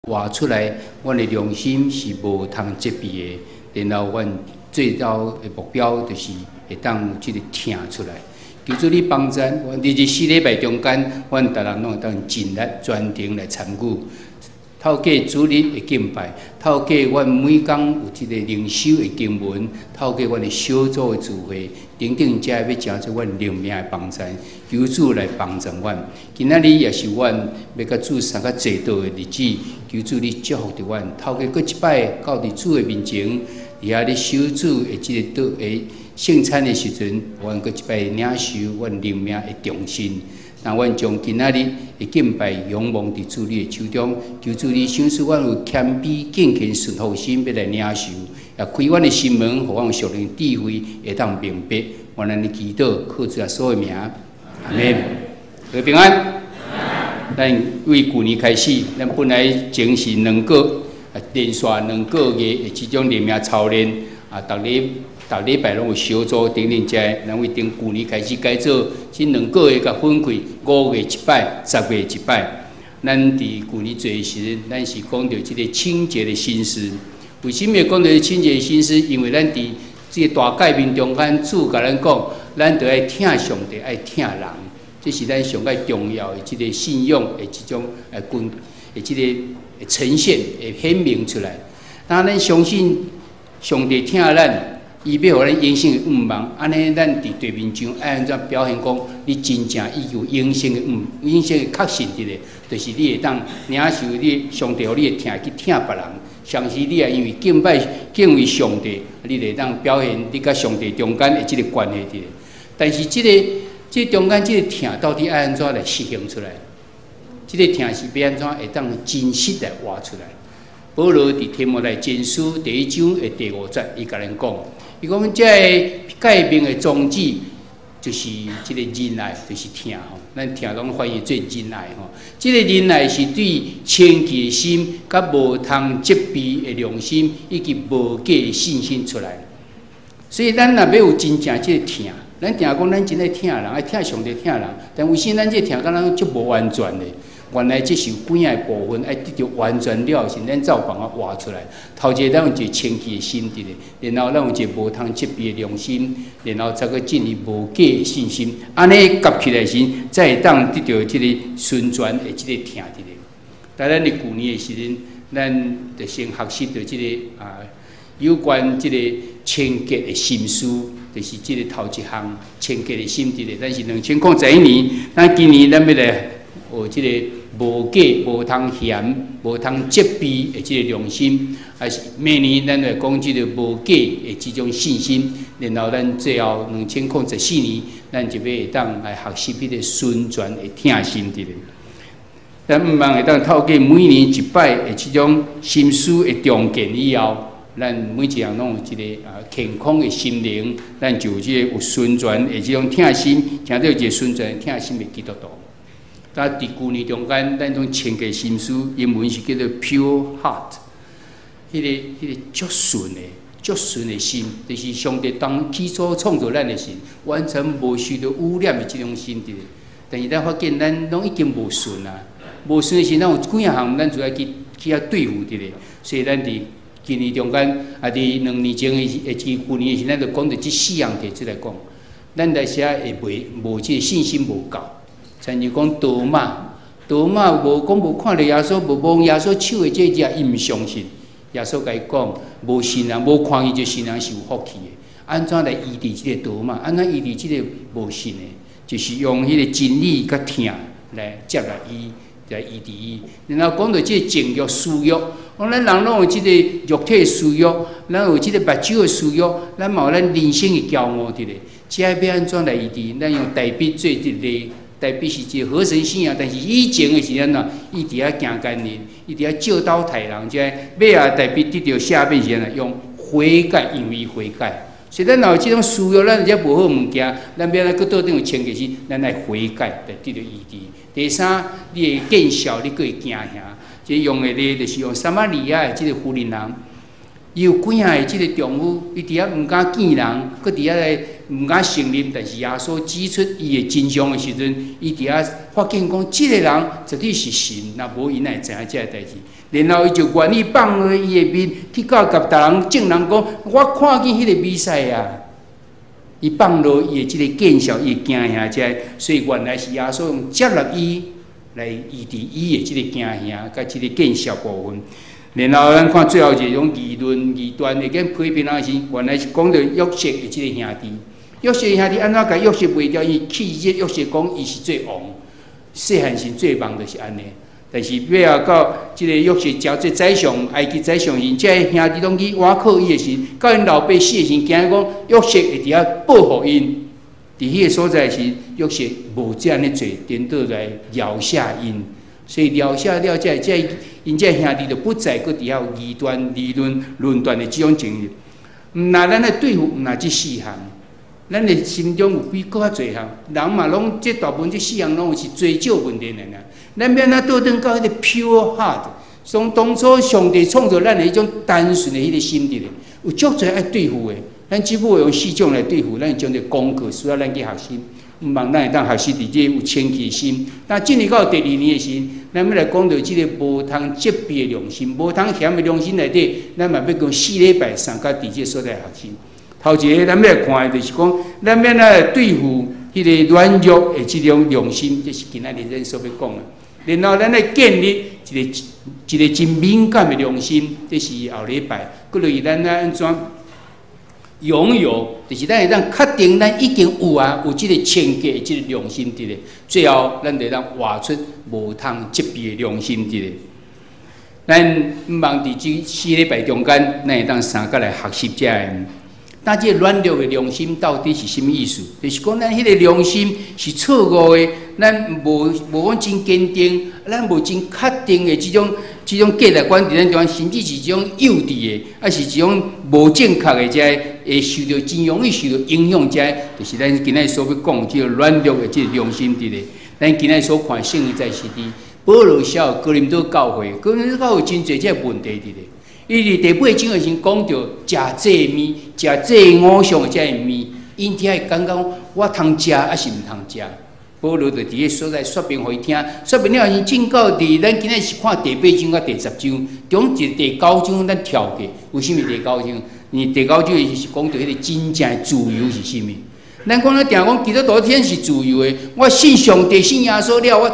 活出來，阮的良心是無通責備的。然後，阮最後的目標就是會當有這个疼出來。求主你幫贊，阮24禮拜中間，阮逐人攏會當盡力全程來參與。透過主日的敬拜，透過阮每工有這个靈修的經文，透過阮的小組的聚會，等等，這欲成做阮靈命的幫贊，求主來幫助阮。今仔日也是阮欲佮主相佮坐桌的日子，求主你祝福著阮。透過閣一擺到佇主的面前，佇遐咧守主的這个桌的聖餐的時陣，阮閣一擺領受阮靈命的重生。那阮將今仔日的敬拜仰望佇主你的手中，求主你賞賜阮有謙卑、敬虔、順服心，欲來領受，也開阮的心門，予阮有屬靈智慧，會當明白。願咱的祈禱，靠主耶穌的名，阿們。各位平安。咱為舊年開始，咱本來前是兩個連續兩個月的這種靈命操練啊，逐日逐禮拜攏有小組等等遮，咱為頂舊年開始改做，這兩個月共分開，5月一擺，10月一擺。咱佇舊年做的時陣，咱是講著這个清潔的心思。為啥物會講著清潔的心思？因為咱佇這个大誡命中間，主共咱講，咱著愛疼上帝，愛疼人，這是咱上蓋重要的這个信仰的這種根的這个呈現，會顯明出來。當咱相信上帝疼咱，伊欲予咱永生的願望，按呢，咱佇地面上愛按怎表現講，你真正已有永生的願、永生的確信佇咧，就是你會當領受你上帝予你的疼去疼別人。同時，你也因為敬拜、敬畏上帝，你會當表現你佮上帝中間的這个關係佇咧。但是，這个這中間這个疼到底愛按怎來實行出來？這个疼是欲按怎會當真實來活出來？保羅佇提摩太前書第一章的第五節，伊共咱講。伊講，這个誡命的宗旨就是這个仁愛，就是疼吼。咱疼攏翻譯做仁愛吼。這个仁愛是對清潔的心、佮無通責備的良心，以及無假的信心出來。所以，咱若欲有真正這个疼，咱定講咱真愛疼人，愛疼上帝、疼人，但為啥咱這个疼敢若足無完全的？原來這是有幾仔个部分，愛得著完全了時，咱才有辦法活出來。頭一個，咱有一個清潔的心佇咧，然後咱有一個無通責備的良心，然後才閣進入無假的信心。按呢夾起來時，才會當得著這個純全的這個疼佇咧。在咱佇舊年的時陣，咱就先學習著這个有關這個清潔的心思，就是這個頭一項清潔的心佇咧。咱是2011年，咱今年咱欲來學這个無假、無通嫌、無通責備的這个良心，還是明年咱來講這个無假的這種信心，然後咱最後2014年，咱就欲會當來學習彼个純全的疼心佇咧。咱毋望會當透過每年一擺的這種心思的重建以後，咱每一人攏有一个健康的心靈，咱就有這個有純全的這種疼心，成做一个純全的疼心的基督徒。但佇舊年中間，咱種清潔心思，英文是叫做 pure heart，彼个足純的、足純的心，就是上帝當起初創造咱的時，完全無受著污染的這種心佇咧。但是咱發現，咱攏已經無純啊，無純的時，咱有幾仔項，咱就愛去去遐對付佇咧。所以咱佇今年中間，佇2年前的時，舊年的時，咱就講著這四項提出來講，咱來寫會袂無這个信心無夠。親像講多馬，多馬無講無看著耶穌，無摸耶穌手的這隻，伊毋相信。耶穌共伊講，無信人無看見就信人是有福氣的。按怎來醫治這個多馬？按怎醫治這个無信的？就是用彼个真理佮疼來接納伊，來醫治伊。然後講著這個情欲私欲，講咱人攏有這个肉體私欲，咱有這個目睭的私欲，咱嘛有咱人生的驕傲佇咧。這欲按怎來醫治？咱用大衛做這个。大衛是一個合神心意，但是以前的時陣啊，伊佇遐行姦淫，伊佇遐借刀殺人，這尾仔大衛得著赦免時陣啊，用悔改，因為悔改。所以咱若有這種私欲，咱有遮無好物件，咱欲按怎閣倒轉有清潔時，咱愛悔改來得著醫治。第三，你會見笑，你閣會驚嚇。這用的例就是用撒瑪利亞的這個婦人人，伊有幾仔个這个丈夫，伊佇遐毋敢見人，閣佇遐來。毋敢承認，但是耶穌指出伊的真相的時陣，伊佇遐發現講，這个人絕對是神，若無伊哪會知影這个代誌？然後伊就願意放落伊的面，去到共逐人眾人講：我看見彼个彌賽亞。伊放落伊的這个見笑，伊的驚嚇這个，所以原來是耶穌用接納伊來醫治伊的這个驚嚇，佮這个見笑部分。然後咱看最後一種議論異端會見批評人時，原來是講著約瑟的這个兄弟。約瑟兄弟按怎共約瑟賣掉？伊去這約瑟講伊是做王，細漢時做夢就是按呢。但是尾後到這个約瑟成做宰相，埃及宰相時，這个兄弟攏去倚靠伊的時，到𪜶老爸死的時，驚講約瑟會佇遐報復𪜶。佇彼个所在時，約瑟無這按呢做，顛倒來饒赦𪜶。所以饒赦了，這𪜶這兄弟就不再閣佇遐有異端、議論、論斷的這種情形。毋若咱來對付，毋若這四項，咱的心中有比閣較濟項，人嘛攏這大部分這四項攏是追究問題爾爾。咱欲按怎倒轉到彼个 pure heart，從當初上帝創造咱的彼種單純的彼个心佇咧，有足濟愛對付的。咱只不過用四種來對付，咱將這功課需要咱去學習。毋望咱會當學習佇這個有清氣的心。那進入到第二年的時，咱欲來講著這个無通責備的良心，無通嫌的良心內底，咱嘛欲講四禮拜相佮佇這個所在學習。頭一个，咱欲來看的就是講，咱欲按怎來對付彼个軟弱的這種良心，這是今仔日咱所欲講的。然後咱來建立一个一个真敏感的良心，這是後禮拜。閣落去咱愛按怎擁有，就是咱會當確定咱已經有啊，有這个清潔的這个良心佇咧。最後，咱會當活出無通責備的良心佇咧。咱毋望佇這四禮拜中間，咱會當相佮來學習這个。但這個軟弱的良心到底是啥物意思？就是講咱彼个良心是錯誤的，咱無無講真堅定，咱無真確定的這種價值觀佇咱中間，甚至是這種幼稚的，抑是這種無正確的，這个會受著真容易受著影響，這个就是咱今仔所欲講這个軟弱的這个良心佇咧。咱今仔所看聖經在是佇保羅寫予哥林多教會，哥林多教會真濟這个問題佇咧。伊佇第八章的時陣講著食祭物、食祭偶像的這个物，𪜶遐會感覺我通食抑是毋通食？保羅就佇个所在說明予伊聽，說明了後進到佇咱今仔是看第八章佮第十章，中一第九章咱跳過，為啥物第九章？因為第九章伊是講著彼个真正的自由是啥物？咱講咱定講基督徒天是自由的，我信上帝、信耶穌了，我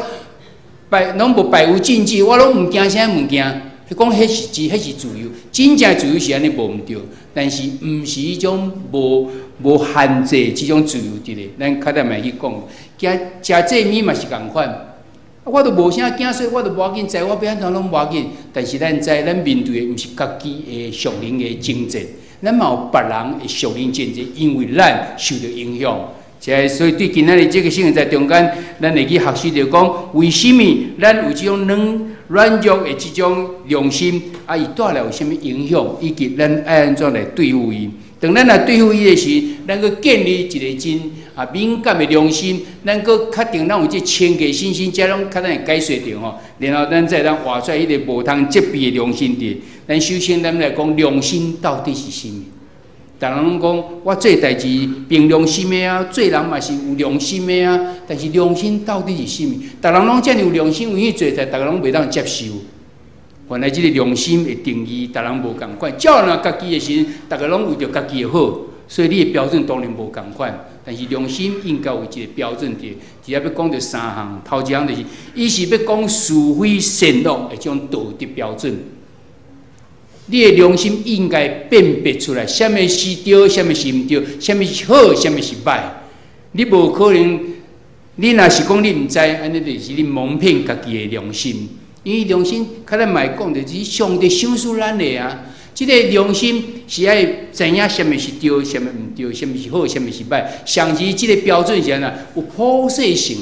百攏無百無禁忌，我攏毋驚啥物件。伊講彼是真，彼是自由，真正自由是按呢無毋對，但是毋是彼種無無限制這種自由佇咧。咱較等來去講，驚食祭物嘛是仝款，我都無啥驚，所以我都無要緊，知我欲按怎攏無要緊。但是咱知，咱面對的毋是家己的屬靈的爭戰，咱嘛有別人的屬靈爭戰，因為咱受著影響。這所以對今仔日這個聖經在中間，咱會去學習著講，為啥物咱有這種軟軟弱的這種良心，啊，伊帶來有啥物影響，以及咱愛按怎來對付伊。當咱來對付伊的時，咱閣建立一個真敏感的良心，咱閣確定咱有這清潔信心，這攏較咱會解釋著吼。然後咱再當活出彼个無通責備的良心佇。咱首先咱來講良心到底是啥物？逐人攏講，我做代誌憑良心的啊，做人嘛是有良心的啊。但是良心到底是啥物？逐人攏遮爾有良心，有影做代，逐个攏袂當接受。原來這个良心的定義，逐人無仝款。照咱家己的時陣，逐个攏為著家己的好，所以你的標準當然無仝款。但是良心應該有一個標準佇。只要欲講著三項，頭一項就是，伊是欲講是非善惡的這種道德標準。你的良心應該辨別出來，啥物是對，啥物是毋對，啥物是好，啥物是歹。你無可能，你若是講你毋知，按呢就是你蒙騙家己的良心。因為良心，較咱嘛會講就是上帝賞賜咱的啊。這个良心是愛知影啥物是對，啥物毋對，啥物是好，啥物是歹。上至這个標準是按怎？有普世性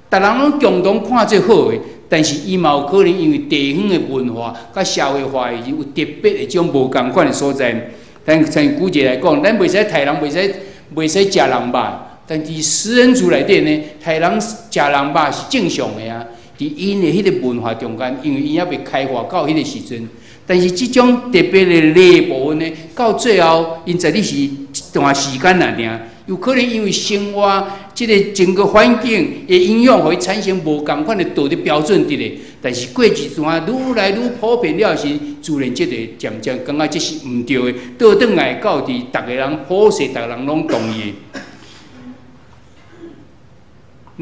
的，逐人攏共同看做好的。但是伊嘛有可能因為地方的文化佮社會化的有特別的這種無仝款的所在。咱像舉一個來講，咱袂使刣人，袂使袂使食人肉。但佇食人族內底呢，刣人食人肉是正常的啊。佇𪜶的彼个文化中間，因為𪜶猶未開化到彼個時陣，但是這種特別的禮部分呢，到最後𪜶在你是一段時間爾爾，有可能因為生活這个整個環境的影響，會產生無仝款的道德標準佇咧。但是過一段愈來愈普遍了時，自然這個漸漸感覺這是毋對的，倒轉來到佇逐个人普世，逐个人攏同意的。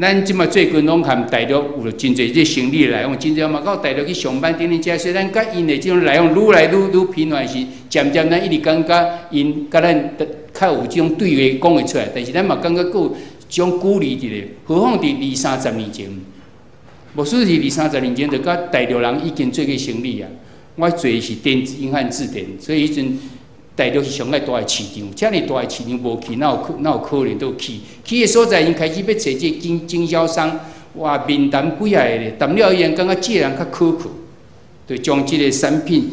咱這馬最近攏和大陸有真濟這生理來往，真濟嘛到大陸去上班等等遮，所以咱佮𪜶的這種來往愈來愈愈頻繁時，漸漸咱一直感覺𪜶佮咱較有這種對話講會出來，但是咱嘛感覺閣有這種距離佇咧。何況佇二三十年前，牧師是二三十年前就佮大陸人已經做過生理啊。我做的是電子英漢字典，所以彼陣大陸是上愛大的市場，遮爾大的市場無去，哪有可能都去？去的所在，𪜶開始欲揣這經銷商，哇，面談幾仔個咧，談了以後感覺這个人較可靠，就將這個產品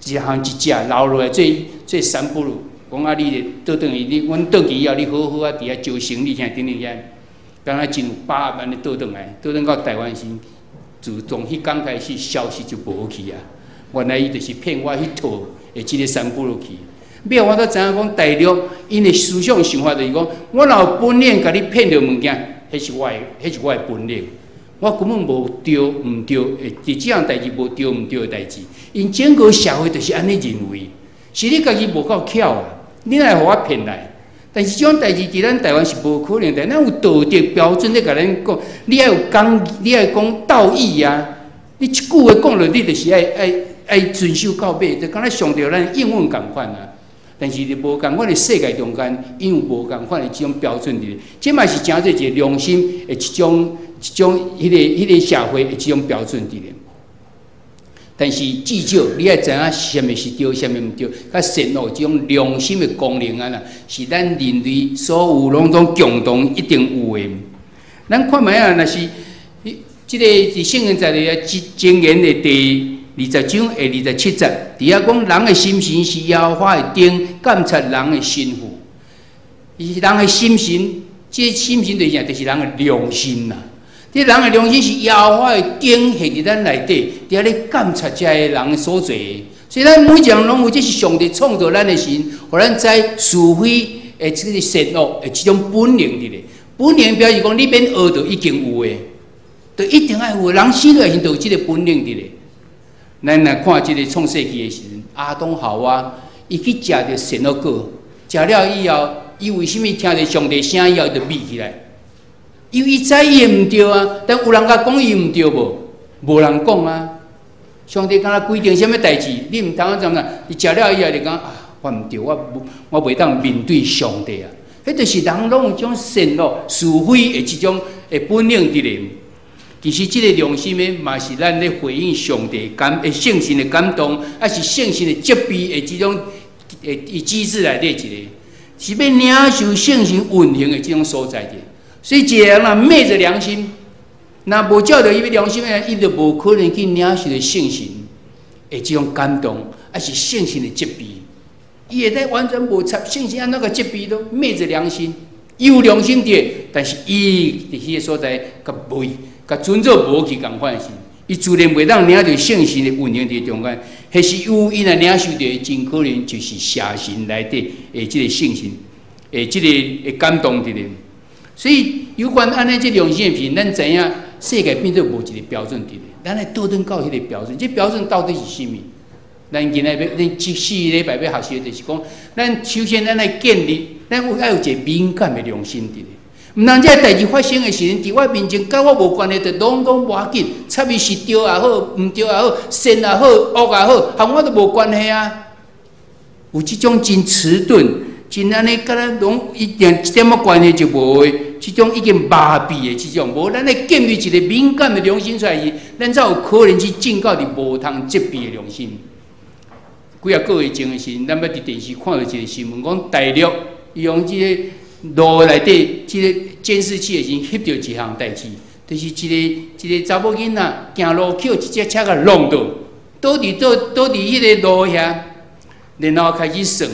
一項一隻留落來做做 sample，講啊，你咧倒轉去，你阮轉去以後，你好好啊，佇遐招生理啥等等遐，敢若真有把握按呢倒轉來，倒轉到台灣時，自從彼工開始，消息就無去啊。原來伊就是騙我彼套的這个 sample 去。尾我才知影講大陸𪜶的思想想法就是講，我若有本領共你騙著物件，彼是我的本領。我根本無對毋對，佇這項代誌無對毋對的代誌。𪜶整個社會就是按呢認為，是你家己無夠巧啊！你來予我騙來，但是這種代誌佇咱台灣是無可能的。咱有道德標準咧，共咱講，你愛有講，你愛講道義啊！你一句話講落，你就是愛遵守到尾，就敢若上著咱英文仝款啊。但是佇無仝款的世界中間，𪜶有無仝款的這種標準佇咧，這嘛是誠做一个良心的一種彼个社會的這種標準佇咧。但是至少你愛知影啥物是對，啥物毋對，佮善惡這種良心的功能啊啦，是咱人類所有攏總共同一定有的。咱看覓啊，若是這个佇聖經在咧箴言的第20章第27節，佇遐講人的心神是耶和華的燈，鑒察人的心腹。伊人的心神，這个心神就是啥？就是人的良心啦。這人的良心是耶和華的燈，現佇咱內底，佇遐咧監察這个人所做的。所以咱每一個人攏有，這是上帝創造咱的時，予咱知是非的這个善惡的這種本能佇咧。本能表示講，你免學就已經有的，就一定愛有。人生落來時就有這个本能佇咧。咱來看這个創世記的時陣，亞當夏娃伊去食著善惡果，食了以後，伊為啥物聽著上帝聲以後就覕起來？因為伊知伊毋對啊，但有人共講伊毋對無？無人講啊。上帝敢若規定啥物代誌，你毋通怎啊？伊食了以後就講啊，我毋對，我袂當面對上帝啊。彼就是人攏有種善惡是非的這種的本領佇咧。其實這个良心呢，嘛是咱咧回應上帝感聖神的感動，抑是聖神的責備的這種的機制內底一个，是欲領受聖神運行的這種所在的。所以一个人若昧著良心，若無照著伊的良心的，伊就無可能去領受著聖神的這種感動，抑是聖神的責備。伊會使完全無插聖神按怎共責備都昧著良心，伊有良心佇，但是伊佇彼个所在佮袂。共尊做無去仝款時，伊自然袂當領著聖神的運行佇中間。彼是有伊若領受著，真可能就是邪神內底的這个聖神，的這个的感動佇咧。所以有關按呢這良心的事，咱知影世界變做無一个標準佇咧。咱來倒轉到彼个標準，這標準到底是啥物？咱今仔欲，咱這四禮拜欲學習的就是講，咱首先咱來建立，咱有愛有一个敏感的良心佇咧。毋通這个代誌發生的時陣，佇我面前，佮我無關係，就攏總無要緊，插伊是對也好，毋對也好，善也好，惡也好，和我都無關係啊。有這種真遲鈍，真按呢，敢若攏一點一點仔關係就無的，這種已經麻痹的這種，無咱來建立一个敏感的良心出來時，咱才有可能去進到佇無通責備的良心。幾仔個月前的時陣，咱捌佇電視看著一个新聞，講大陸伊用這个路內底這个監視器的時陣，翕著一項代誌，就是一个查某囡仔行路去予一隻車共挵著，倒佇彼个路遐，然後開始算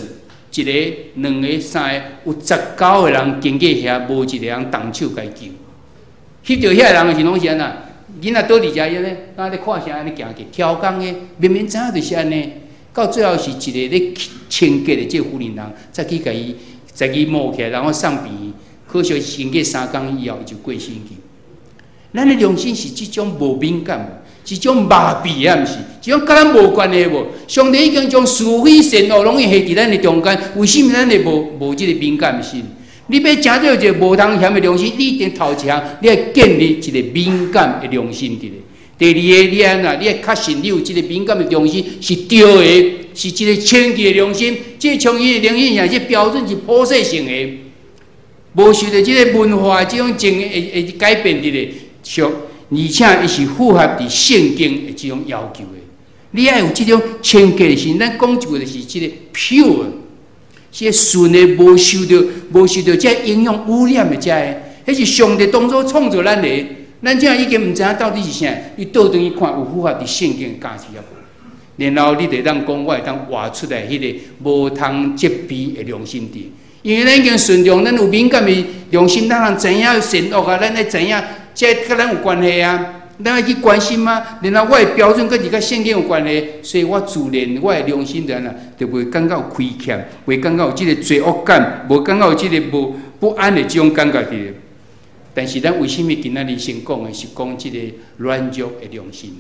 一个、兩个、三个，有19個人經過遐，無一个人動手共伊救。翕著遐人是攏是按怎？囡仔倒佇遮伊咧，敢咧看啥按呢行去，超工的，明明知影就是按呢。到最後是一个咧清潔的這个婦人，才去共伊，十二摸起來，然後送病院，可惜經過3工以後，伊就過身去。咱的良心是這種無敏感，這種麻痹啊，毋是？這種佮咱無關係無？上帝已經將是非善惡攏已下佇咱的中間，為什麼咱會無這個敏感心？你欲成就一個無通嫌的良心，你一定頭一項，你愛建立一個敏感的良心佇咧。第二个，你按怎？你愛確信你有這個敏感的良心是對的，是一個清潔的良心。這個清潔的良心，也是標準是普世性的，無受著這個文化這種情會改變佇咧。上，而且伊是符合佇聖經的這種要求的。你愛有這種清潔的心，咱講一句就是這個 pure，是純的，無受著這影響污染的這个，彼是上帝當初創造咱的。咱這已經毋知影到底是啥，你倒轉去看有符合佇聖經的教示抑無？然後你就當講，我會當活出來彼个無通責備的良心佇。因為咱已經順從，咱有敏感的良心，咱通知影善惡啊，咱愛知影這佮咱有關係啊，咱愛去關心啊。然後我的標準閣是佮聖經有關係，所以我自然我的良心就按怎，就袂感覺有虧欠，袂感覺有這个罪惡感，無感覺有這个無不安的這種感覺佇咧。但是咱為啥物今仔日先講的是講這个軟弱的良心？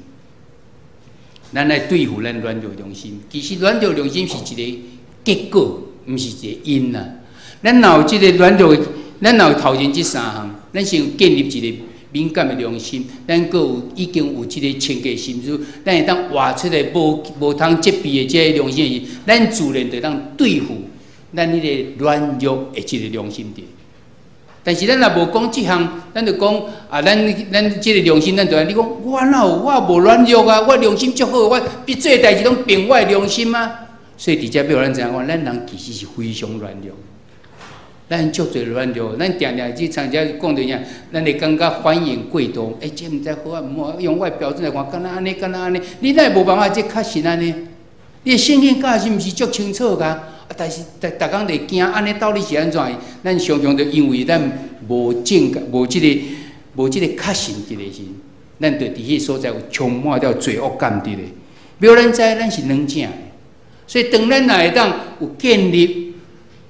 咱來對付咱軟弱良心。其實軟弱良心是一个結果，毋是一個因啊。咱若有這个軟弱，咱若有頭前這三項，咱先建立一個敏感的良心，咱閣有已經有這个清潔心，就咱會當活出來無通責備的這个良心時，咱自然就當對付咱彼个軟弱的這个良心佇。但是咱若無講這項，咱就講啊，咱這个良心，咱就按呢，你講我哪有，我無軟弱啊，我良心足好，我比做代誌攏憑我的良心啊。所以佇遮欲予咱知影講，咱人其實是非常軟弱，咱足濟軟弱，咱定定去參加講著啥，咱會感覺反應過度，欸，這毋知好抑毋好，用我的標準來看，敢若按呢，敢若按呢，你哪會無辦法這確信按呢？你的聖經教是毋是足清楚㗎？啊！但是逐逐工會驚，按呢到底是按怎？咱常常就因為咱無正確、無這個確信佇咧時，咱就佇彼個所在有充滿著罪惡感佇咧。欲咱知咱是軟正的，所以當咱若會當有建立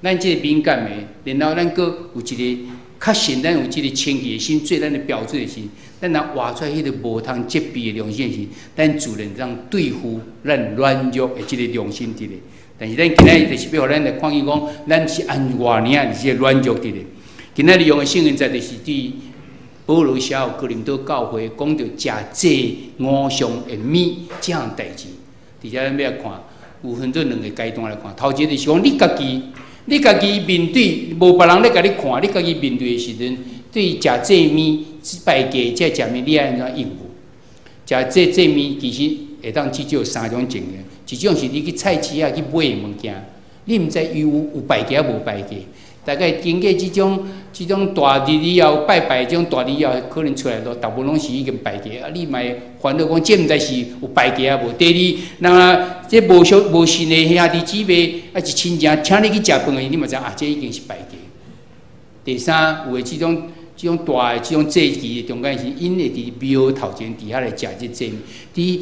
咱這個敏感的，然後咱閣有一個確信，咱有這個清潔的心做咱的標準的時，咱若活出來彼個無通責備的良心的時，咱自然當對付咱軟弱的這個良心佇咧。但是咱今仔日就是欲予咱來看見講，咱是按偌爾佇這個軟弱佇咧。今仔日用的聖經節就是佇保羅寫予哥林多教會講著食祭偶像的物這項代誌。佇遮咱欲來看，有分做兩个階段來看。頭一个就是講你家己面對無別人咧共你看，你家己面對的時陣，對食祭物、拜祭這食物，你愛按怎應付？食這祭物其實會當至少三種情形。一種是你去菜市仔去買的物件，你毋知伊有拜祭抑無拜祭。大概經過這種大日以後拜拜，這種大日以後，可能出來都大部分攏是已經拜祭啊！你嘛會煩惱講，這毋知是有拜祭抑無？第二，人啊，這無相無信的兄弟姊妹，抑是親情，請你去食飯的，你嘛知啊，這已經是拜祭。第三，有的這種大的這種祭祀的中間是，𪜶會佇廟頭前佇遐來食這祭物。佇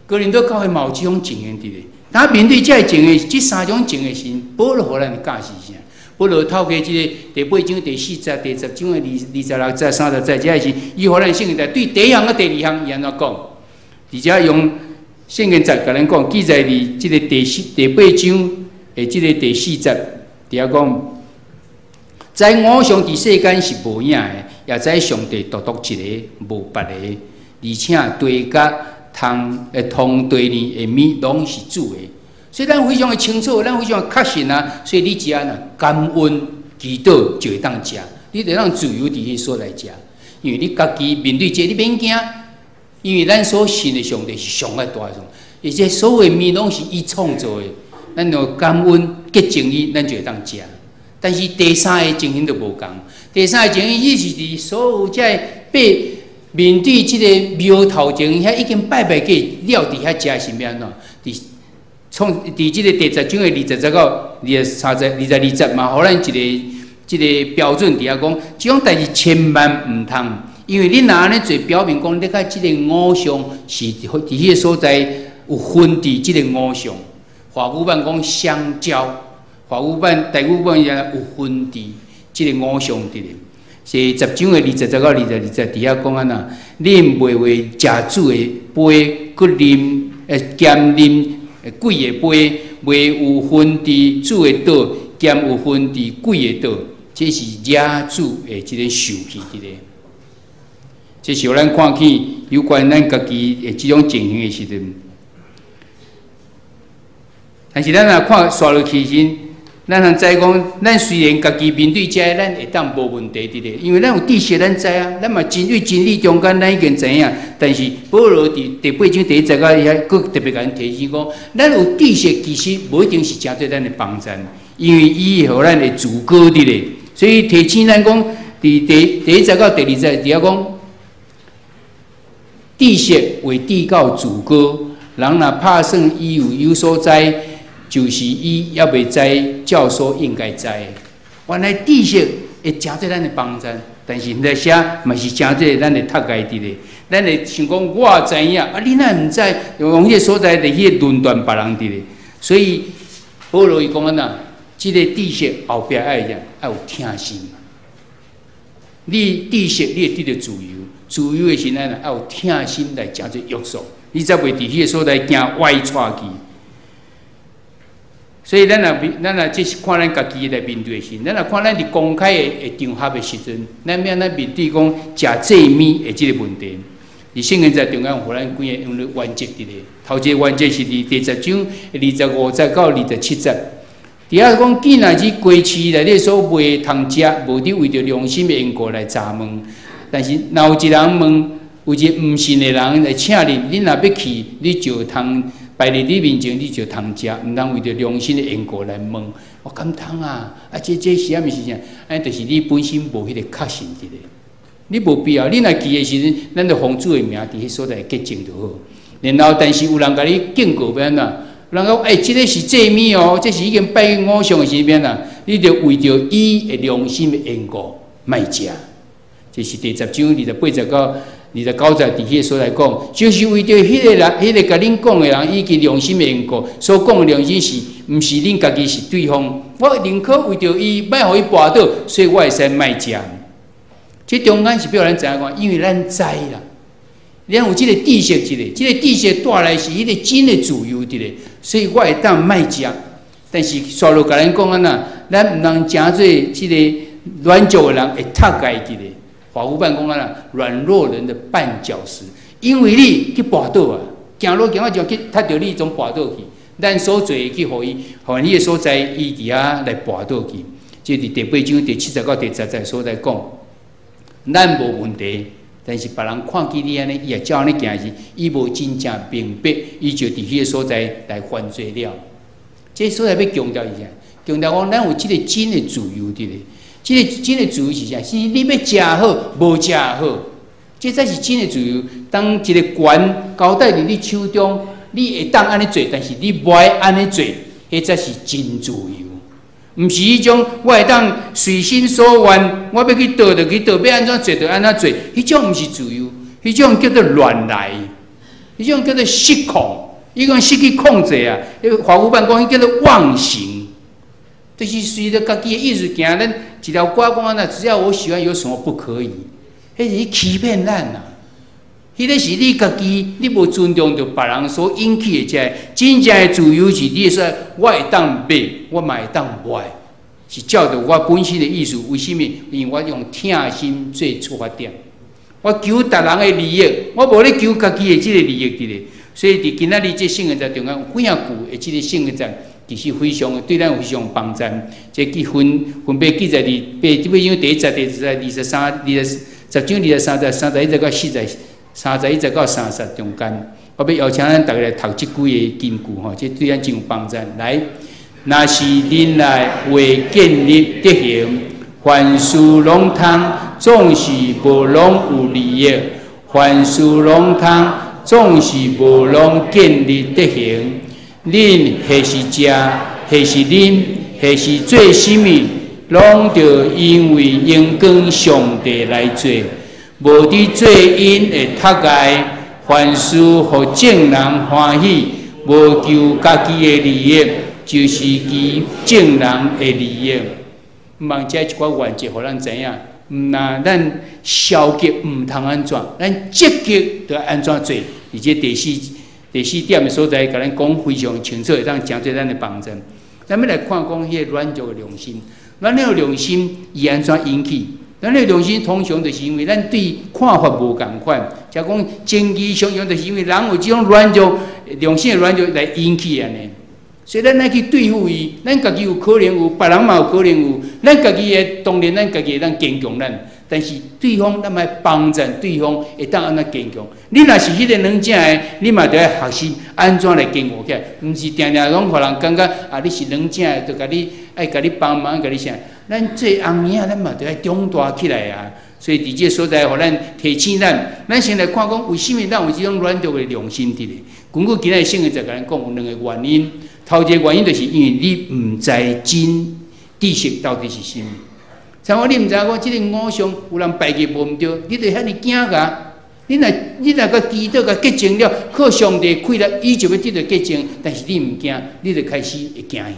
哥林多教會嘛有這種情形佇咧。當面對這个情形，這三種情形時，保羅予咱的教示啥？保羅透過這个第八章第四節、第10章的26節、30節，這个是伊予咱聖經在對第一項佮第二項伊按怎講？而且用聖經節共咱講，記載佇這个第八章的這个第四節，佇遐講，知偶像佇世間是無影的，也知上帝獨獨一个，無別个，而且地佮通會通地呢的物攏是主的，所以咱非常的清楚，咱非常的確信啊。所以你只要若感恩祈禱就會當食，你就當自由佇彼所在食，因為你家己面對這個，你免驚，因為咱所信的上帝是上愛大的上帝，而且所有的物攏是伊創造的，咱若感恩潔淨伊，咱就會當食。但是第三个情形就無仝，第三个情形，伊是佇所有這个被面對這个廟頭前，遐已經拜拜過了，佇遐食是欲按怎？佇創佇這個第10章的20節到23節、22節嘛，予咱一个這个標準佇遐講，這種代誌千萬毋通，因為你若按呢做，表明講你佮這个偶像是佇彼个所在有分佇這个偶像。華語版講相交，華語版、台語版也有分佇這个五項佇咧。是十章的20節到22節，佇遐講按怎？恁袂為食主的杯，閣啉，兼啉鬼的杯，袂有分佇主的桌，兼有分佇鬼的桌，這是惹主的這个受氣佇咧。這是予咱看見有關咱家己的這種情形的時陣。但是咱若看煞落去時，咱通知講，咱雖然家己面對這个，咱會當無問題佇咧，因為咱有知識，咱知啊，咱嘛真對真理中間，咱已經知影。但是保羅佇第八章第一節到遐，閣特別共咱提醒講，咱有知識其實無一定是誠做咱的幫贊，因為伊會予咱會自高佇咧。所以提醒咱講，佇第一節到第二節佇遐講，知識會致到自高，人若拍算伊有所知，就是伊猶未知照所應該知的。原來知識會誠做咱的幫贊，但是那寫嘛是誠做咱的讀家佇咧。咱會想講我知影，啊你若毋知，用彼个所在就去論斷別人佇咧。所以保羅伊講按怎？這个知識後壁愛啥？愛有疼心。你知識你會得著自由，自由的時陣愛有疼心來誠做約束，你才袂佇彼个所在行歪掣去。所以咱若咱若這是看咱家己來面對的時，咱若看咱佇公開的場合的時陣，咱欲按怎面對講食祭物的這个問題？佇聖經在中間予咱幾個用咧原則佇咧。頭一个原則是佇第十章25節到27節。佇遐講，既若是街市內底所賣通食，無得為著良心的緣故來查問。但是若有一人問，有一个毋信的人來請你，恁若欲去，你就通擺佇你面前，你就通食，毋通為著良心的緣故來問。我敢通啊？啊，這是啥物事情？按呢就是你本身無彼个確信佇咧，你無必要。你若去的時陣，咱就奉主的名佇彼所在潔淨就好。然後，但是有人共你警告欲按怎？有人講，欸，這个是祭物哦，這是已經拜偶像的時陣啊，你就為著伊的良心的緣故，莫食。這是第十章28節到29節佇彼个所在講，就是為著彼个人，彼个共恁講的人，以及良心的緣故，所講的良心是，毋是恁家己是對方。我寧可為著伊，莫予伊跋倒，所以我會使莫食。這中間是欲予咱知影講，因為咱知啦，咱有這个知識一个，這个知識帶來是彼个真的自由佇咧，所以我會當莫食。但是煞落共咱講按怎，咱毋通誠做這个軟弱的人會踢家己咧。華語版講按怎，軟弱人的絆腳石，因為你去跋倒啊，行路行啊就去踢著你，總跋倒去。咱所做的去予伊，予彼个所在，伊佇遐來跋倒去。這佇第八章第七節到第十節所在講，咱無問題，但是別人看見你按呢，伊也照按呢行時，伊無真正明白，伊就佇彼个所在來犯罪了。這所在欲強調是啥？強調講咱有這个真的自由佇咧。這个真的自由是啥？是你欲食好，無食好，這才是真的自由。當一个權交代佇你手中，你會當按呢做，但是你無愛按呢做，彼才是真自由。毋是彼種我會當隨心所願，我欲去佗就去佗，欲按怎做就按怎做，彼種毋是自由，彼種叫做亂來，彼種叫做失控，彼種失去控制啊！彼個華語版講，彼叫做妄行。就是隨著家己的意思行，咱一條歌講按怎，只要我喜歡，有什麼不可以？彼是欺騙咱啊！彼个是你家己，你無尊重著別人所引起的這个真正的自由是，你會使我會當買，我嘛會當賣，是照著我本身的意思。為啥物？因為我用疼心做出發點，我求別人的利益，我無咧求家己的這个利益佇咧。所以佇今仔日這聖經節中間有幾仔句的這个聖經節，其實非常對咱有非常幫助。這記分分別記載佇八章第一節、第二節、23、10章23節、31節到40、31節到30中間，我欲邀請咱逐家來讀這幾个金句吼，這對咱真有幫助。來，若是恁內未建立德行，凡事攏通，總是無攏有利益；凡事攏通，總是無攏建立德行。恁或是食，或是啉，或是做啥物，攏著因為榮光上帝來做，無佇做因會讀礙，凡事予眾人歡喜，無求家己的利益，就是求眾人的利益。毋望這一寡原則，予咱知影。毋若咱消極毋通按怎，咱積極著愛按怎做。佇這第四點的所在，共咱講非常清楚，會當成做咱的幫助。咱欲來看講彼個軟弱的良心，軟弱的良心伊按怎引起？軟弱良心通常就是因為咱對看法無仝款，才講爭議常常就是因為人有這種軟弱良心的軟弱來引起按呢。所以咱愛去對付伊，咱家己有可能有，別人嘛有可能有，咱家己會當然咱家己會當堅強咱，但是對方咱愛幫助對方會當按怎堅強。你若是彼個軟正的，你嘛著愛學習按怎來堅固起來，毋是定定攏予人感覺啊你是軟正的，就共你愛共你幫忙，共你啥？咱做翁兒仔，咱嘛著愛長大起來啊！所以佇這個所在，予咱提醒咱，咱先來看講為啥物咱有這種軟弱的良心佇咧？根據今仔日聖經就共咱講有兩個原因。頭一個原因就是因為你毋知真知識到底是啥物。像講你毋知講這个偶像有人拜伊無毋對，你就遐爾驚共。你若共祈禱共潔淨了，靠上帝氣力，伊就欲得著潔淨。但是你毋驚，你就開始會驚嚇，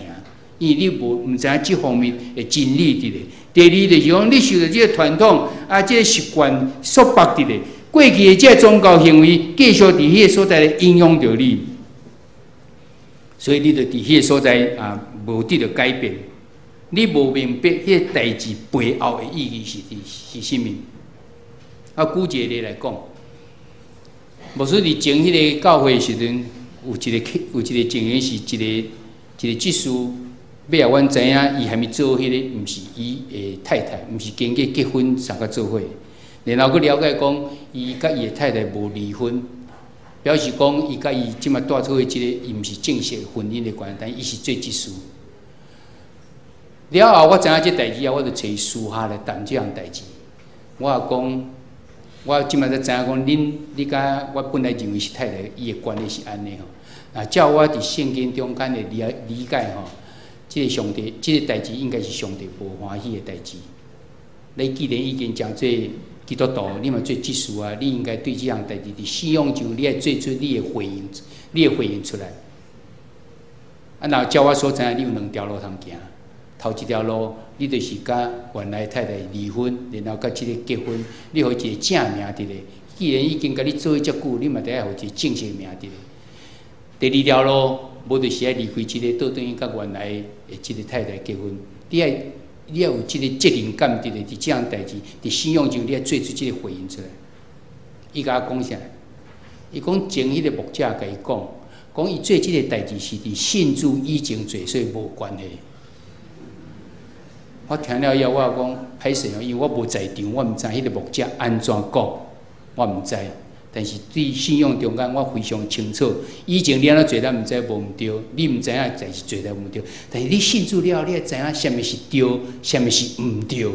因為你無毋知影這方面的真理佇咧。第二就是講，你受著這個傳統啊，這个習慣束縛佇咧，過去的這个宗教行為繼續佇彼个所在影響著你，所以你就佇彼个所在啊，無得著改變。你無明白彼个代誌背後的意義是佇是啥物。啊，舉一個例來講，牧師佇前彼个教會的時陣，有一個情形是一個一個執事，尾後阮知影伊還沒做彼个，毋是伊的太太，毋是經過結婚才佮做伙。然後閣了解講，伊佮伊的太太無離婚，表示講伊佮伊這馬蹛做伙這個，伊毋是正式婚姻的關係，但伊是做執事。了後我知影這代誌後，我就揣伊私下來談這項代誌。我也講，我這馬才知影講，恁你佮我本來認為是太太，伊的關係是按呢吼。啊，照我佇聖經中間的理解吼，這个上帝，這个代誌應該是上帝無歡喜的代誌。你既然已經成做基督徒，你嘛做執事啊，你應該對這項代誌佇信仰上，你愛做出你的回應，你的回應出來。啊，若照我所知影，你有兩條路通行。頭一條路，你就是佮原來太太離婚，然後佮這个結婚，你予伊一個正名佇咧。既然已經共你做伙遮久，你嘛得愛予一個正式名佇咧。第二條路，無就是愛離開這个，倒轉去佮原來的這个太太結婚。你愛有這个責任感佇咧，佇這項代誌，佇信仰上，你愛做出這个回應出來。伊共我講啥？伊講前彼个牧者共伊講，講伊做這个代誌是佇信主以前做，所以無關係。我聽了以後，我講歹勢哦，因為我無在場，我毋知彼个牧者按怎講，我毋知。但是對信仰中間，我非常清楚。以前你按怎做，咱毋知無毋對，你毋知影代誌做得毋對。但是你信主了後，你愛知影啥物是對，啥物是毋對。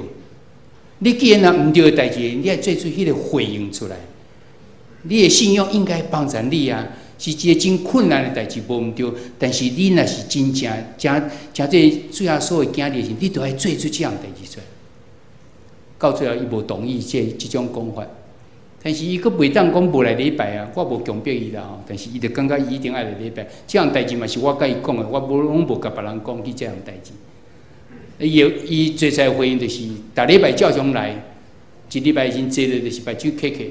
你既然若毋對的代誌，你愛做出彼个回應出來。你的信仰應該幫助你啊，是一個真困難的代誌，無毋對。但是你若是真正誠誠這主耶穌的囝兒時，你著愛做出這項代誌出來。到最後，伊無同意這種講法，但是伊閣袂當講無來禮拜啊，我無強迫伊啦吼。但是伊就感覺伊一定愛來禮拜，這項代誌嘛是我共伊講的，我無攏無共別人講起這項代誌。伊做出來回應就是，逐禮拜照常來，一禮拜先坐咧就是目睭瞌瞌，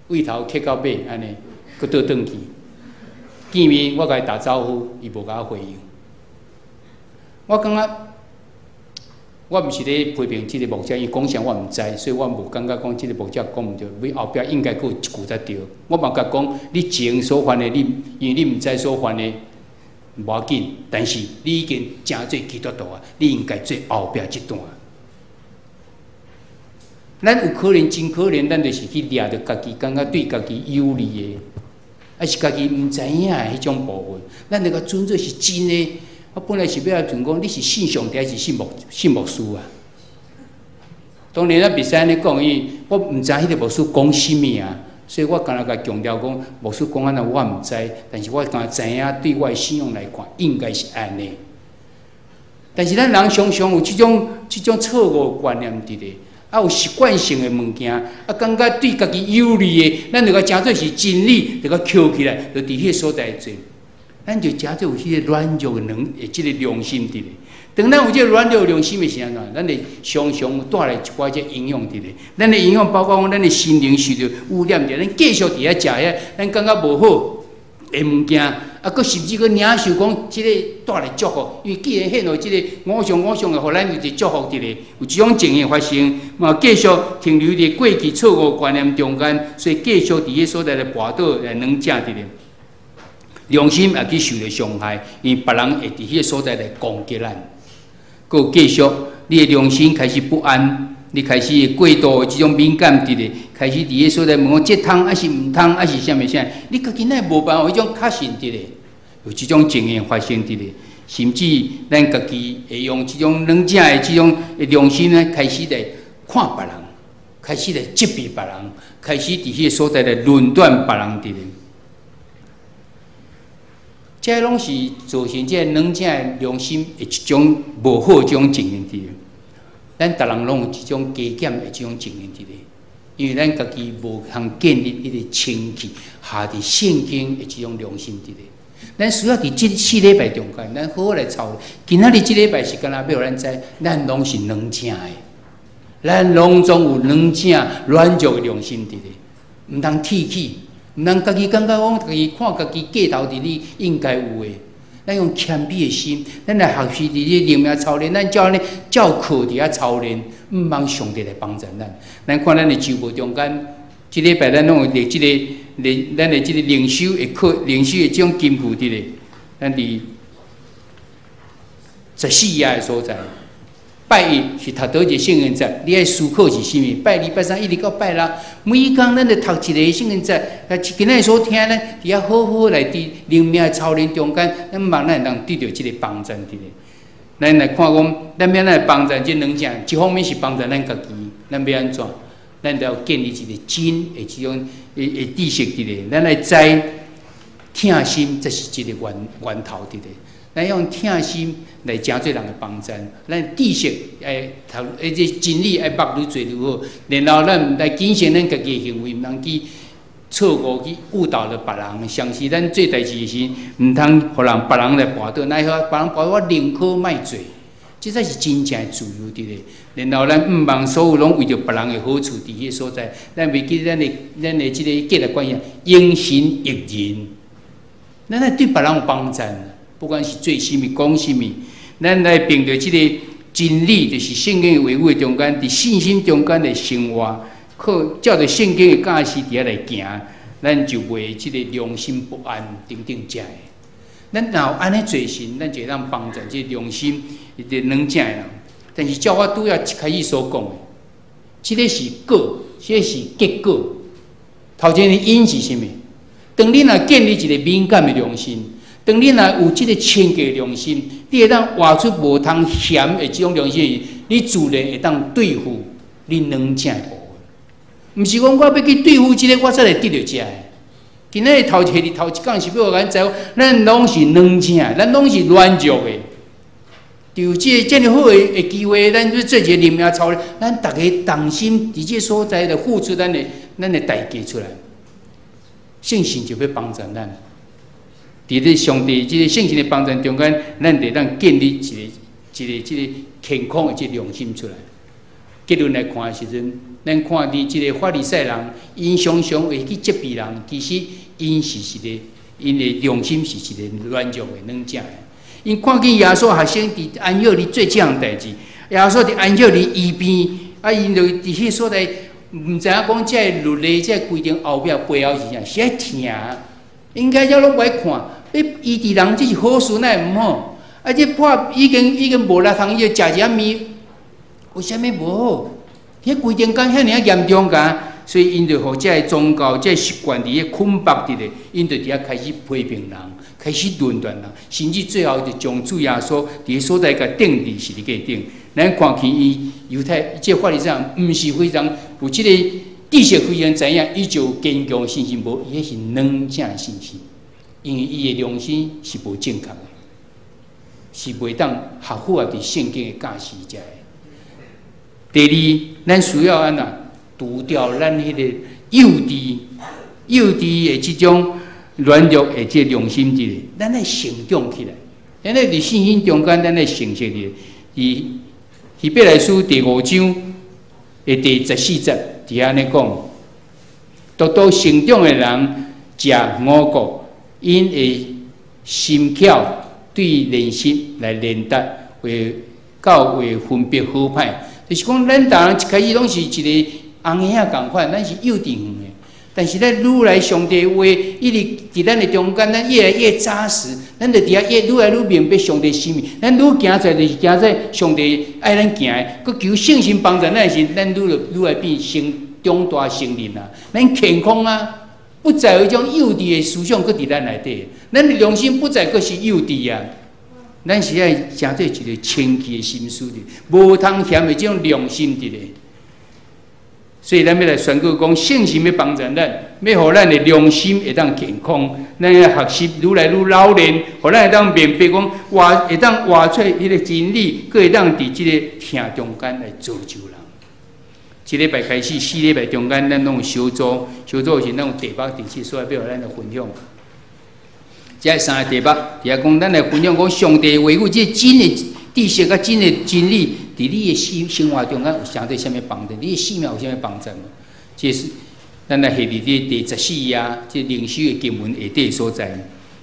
對頭瞌到尾按呢，閣倒轉去。見面我共伊打招呼，伊無共我回應。我感覺我毋是咧批評這个牧者，伊講啥我毋知，所以我無感覺講這个牧者講毋對，伊後壁應該閣有一句才對。我嘛共講，你前所犯的，你因為你毋知所犯的無要緊，但是你已經成做基督徒啊，你應該做後壁這段。咱有可能真可能，咱就是去掠著家己，感覺對家己有利的，抑是家己毋知影的彼種部分，咱就共尊做是真的。我本來是欲來問講，你是信上帝還是信牧師啊？當然咱袂使按呢講，因為我毋知彼个牧師講啥物啊，所以我敢若共強調講，牧師講按怎我毋知，但是我敢若知影，對我的信仰來看，應該是按呢。但是咱人常常有這種錯誤觀念佇咧，啊有習慣性的物件，啊感覺對家己有利的，咱就共誠做是真理，就共抾起來，就佇彼个所在做。咱就誠做有彼个軟弱的能，的這个良心佇咧。當咱有這個軟弱良心的時陣，咱會常常帶來一寡這影響佇咧。咱的影響包括講，咱的心靈受著污染著，咱繼續佇遐食遐，咱感覺無好的物件，啊，閣甚至閣領受講這个帶來祝福，因為既然獻予這个偶像，偶像會予咱有一個祝福佇咧，有這種情形發生，嘛繼續停留佇過去錯誤觀念中間，所以繼續佇彼所在來跋倒來軟正佇咧。良心也去受著傷害，因為別人會佇彼个所在來攻擊咱。閣繼續，你的良心開始不安，你開始會過度的這種敏感佇咧，開始佇彼所在問講這通抑是毋通，抑是啥物啥？你家己哪會無辦法有彼種確信佇咧？有這種情形發生佇咧，甚至咱家己會用這種軟正的這種良心呢，開始來看別人，開始來責備別人，開始佇彼个所在來論斷別人佇咧。這攏是造成這個軟正的良心的一種無好這種情形佇咧。咱逐人攏有這種加減的這種情形佇咧，因為咱家己無通建立彼個清氣下佇聖經的這種良心佇咧。咱需要佇這四禮拜中間，咱好好來操練。今仔日這禮拜是敢若欲予咱知，咱攏是軟正的，咱攏總有軟正軟弱的良心佇咧，毋通鐵齒。毋通家己感覺講，家己看家己過頭佇你應該有的。咱用謙卑的心，咱來學習佇這靈命操練，咱照按呢照課佇遐操練，毋望上帝來幫助咱。咱看咱的週報中間，這禮拜咱攏有佇這个，佇咱的這个靈修的課、靈修的這種金句佇咧，咱佇14頁的所在。拜一是讀佗一个聖經節，你愛思考是啥物？拜二、拜三，一直到拜六，每一工咱著讀一个聖經節。啊，今仔日所聽呢，佇遐好好來佇靈命操練中間，咱望咱會當得著這个幫助佇咧。咱來看講，咱欲按怎來幫助這軟正，一方面是幫助咱家己，咱欲按怎？咱著要建立一个真的這種的知識佇咧。咱來知疼心，才是這个源頭佇咧。咱用疼心來成做人的幫助，咱知識愛讀，這真理愛捌愈濟愈好。然後咱來謹慎咱家己的行為，毋通去錯誤去誤導著別人。相信咱做代誌的時，毋通予人別人來跋倒，若予別人跋倒，我寧可莫做，這才是真正的自由佇咧。然後咱毋望所有攏為著別人的好處佇彼個所在，咱袂記咱的這個價值觀念，榮神益人，咱愛對別人有幫助。不管是做啥物、講啥物，咱來憑著這个真理，就是聖經的話語的中間，佇信心中間的生活，靠照著聖經的教示佇遐來行，咱就袂這个良心不安等等遮的。咱若有按呢做時，咱就會當幫助這个良心一個軟正的人。但是照我拄仔一開始所講的，這个是果，這個是結果。頭前的因是啥物？當你若建立一個敏感的良心，當你若有這个清潔的良心，你會當活出無通嫌的這種良心，你自然會當對付你軟正的部分。毋是講我欲去對付這个，我才會得著這个。今仔日頭一日頭一講是欲予咱知影，咱攏是軟正，咱攏是軟弱的。就這個這麼好的機會，咱欲做一個靈命操練，咱逐家同心佇這个所在來付出咱的代價出來，聖神就欲幫助咱。佇咧上帝這个聖神的幫助中間，咱就當建立一个一个這个健康的這個良心出來。結論來看的時陣，咱看佇這个法利賽人，𪜶常常會去責備人，其實𪜶是一個，𪜶的良心是一个軟弱的、軟正的。𪜶看見耶穌學生佇安息日做這項代誌，耶穌佇安息日醫病，啊，𪜶就佇彼所在，毋知影講這个律例、這个規定後壁背後是啥，是愛疼。應該遮攏無愛看，欲醫治人這是好事，哪會毋好？啊，這破已經無力通，伊食一仔麵，有啥物無好？彼規定敢遐爾仔嚴重㗎？所以𪜶就予這个宗教、這个習慣佇咧捆綁佇咧，𪜶就佇遐開始批評人，開始論斷人，甚至最後就將主耶穌佇彼所在共釘佇十字架頂。咱看見伊猶太這个法利賽人，毋是非常有這個知識非常知影，伊就有堅強信心無？伊彼是軟正的信心，因為伊的良心是無正確的，是袂當合符合佇聖經的教示遮的。第二，咱需要按怎除掉咱彼个幼稚、幼稚的這種軟弱的這良心佇咧，咱愛成長起來。咱愛佇信心中間，咱愛成熟佇。佇希伯來書第五章的第14節，佇按呢講：獨獨成長的人食五穀，𪜶會心巧對練習來練達，會到會分別好歹。就是講，咱逐人一開始攏是一個紅嬰仔仝款，咱是幼稚園的。但是咱愈來上帝話一直佇咱的中間，咱越來越紮實，咱就佇遐越愈來愈明白上帝心意。咱愈行在就是行在上帝愛咱行的，閣求聖神幫助咱時，咱愈就愈來變成長大成人啊！咱健康啊，不再有彼種幼稚的思想閣佇咱內底，咱的良心不再閣是幼稚啊！咱是愛成做一個清氣的心思的，無通嫌的這種良心佇咧。所以咱欲來宣告講，聖神欲幫助咱，欲予咱的良心會當健康，咱欲學習愈來愈老練，予咱會當明白講，活會當活出彼個真理，閣會當佇這個疼中間來造就人。這禮拜開始，四禮拜中間，咱攏有小組，小組是咱有題目佇這所欲予咱來分享。這三個題目，佇遐講，咱來分享講上帝話語，這真的知識佮真的真理，佇你的生活中間有成做啥物幫助？你的生命有啥物幫助無？這是咱來下佇這第14頁，這靈修的經文下底所在。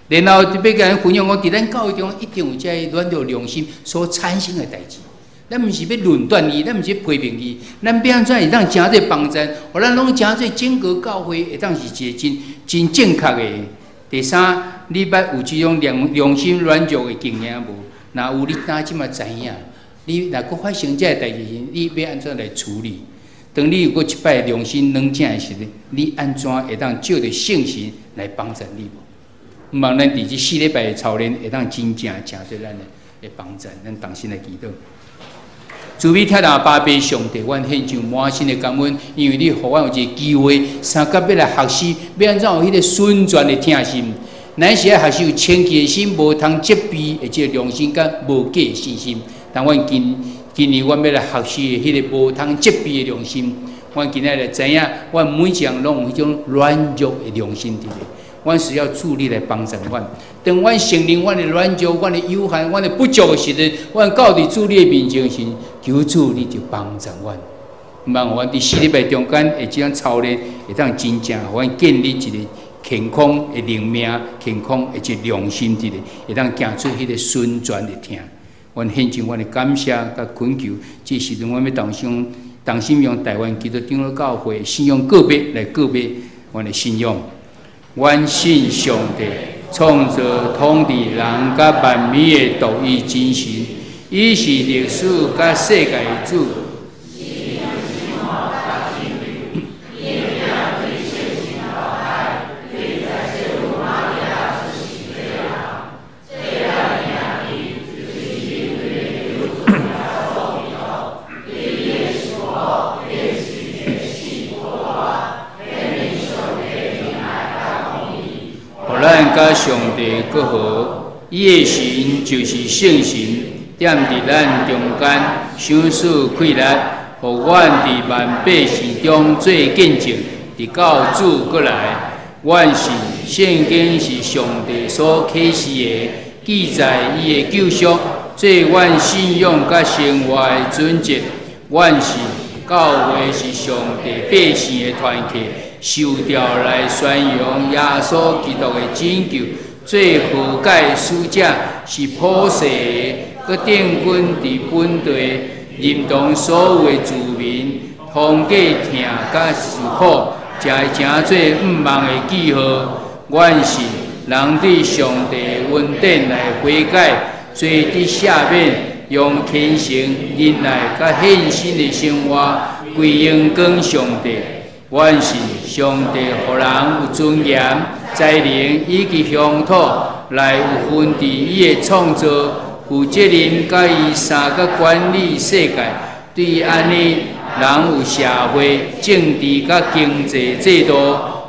然後欲共咱分享講，佇咱教會中一定有這個軟弱良心所產生的代誌。咱毋是欲論斷伊，咱毋是批評伊，咱欲按怎會當成做幫助？予咱攏成做整個教會會當是一個真真正確的。第三，你捌有這種良心軟弱的經驗無？若有，你哪這麼知影？你若閣發生這个代誌時，你欲按怎來處理？當你有閣一擺良心軟正的時陣，你按怎會當藉著聖神來幫助你無？毋望咱佇這四禮拜的操練會當真正成做咱的幫助，咱同心來祈禱。慈悲疼阿爸上帝，阮獻上滿心的感恩，因為你予阮有一個機會，相佮欲來學習，欲按怎有彼個純全的疼心。咱是愛學習有清潔的心，無通責備的這個良心，佮無假的信心。當阮今年阮欲來學習的彼個無通責備的良心，阮今仔來知影，阮每一人攏有彼種軟弱的良心佇咧。阮需要主你來幫助阮。當阮承認阮的軟弱、阮的有限、阮的不足的時陣，阮到佇主你的面前時，求主你就幫助阮。毋望阮佇四禮拜中間的這種操練，會當真正予阮建立一個健康的靈命、健康的一個良心佇咧，會當行出彼個純全的疼。阮獻上阮的感謝佮懇求，這時陣阮欲同心用台灣基督長老教會信仰告白來告白阮的信仰。阮信上帝，創造統治人佮萬物的獨一真神，伊是歷史佮世界的主。咱佮上帝閣和，伊的神就是聖神，踮佇咱中間，賞賜氣力，予阮佇萬百姓中做見證，直到主閣來。阮信聖經是上帝所啟示的，記載伊的救贖，做阮信仰佮生活的準則。阮信教會是上帝百姓的團體，受召來宣揚耶穌基督的拯救，做和解使者是普世的，閣定根佇本地，認同所有的住民，通過疼佮受苦，才會成做毋望的記號。阮信人對上帝的恩典來悔改，罪得赦免，用虔誠、忍耐佮獻身的生活，歸榮光上帝。阮信上帝予人有尊嚴、才能以及鄉土來有份佇伊的創造，負責任佮伊相佮管理世界。對按呢，人有社會、政治佮經濟制度，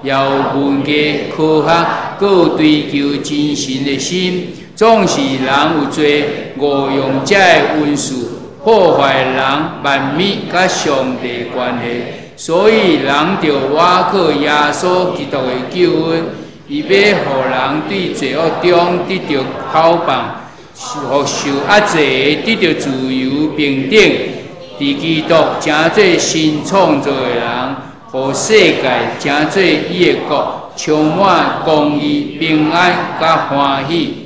也有文藝、科學，閣有追求真神的心。總是人有罪，誤用這个恩賜，破壞人萬物佮上帝關係。所以人著倚靠耶穌基督的救恩，伊欲予人對罪惡中得著解放，予受壓制的得著自由平等。佇基督成做新創造的人，予世界成做伊的國，充滿公義、平安佮歡喜。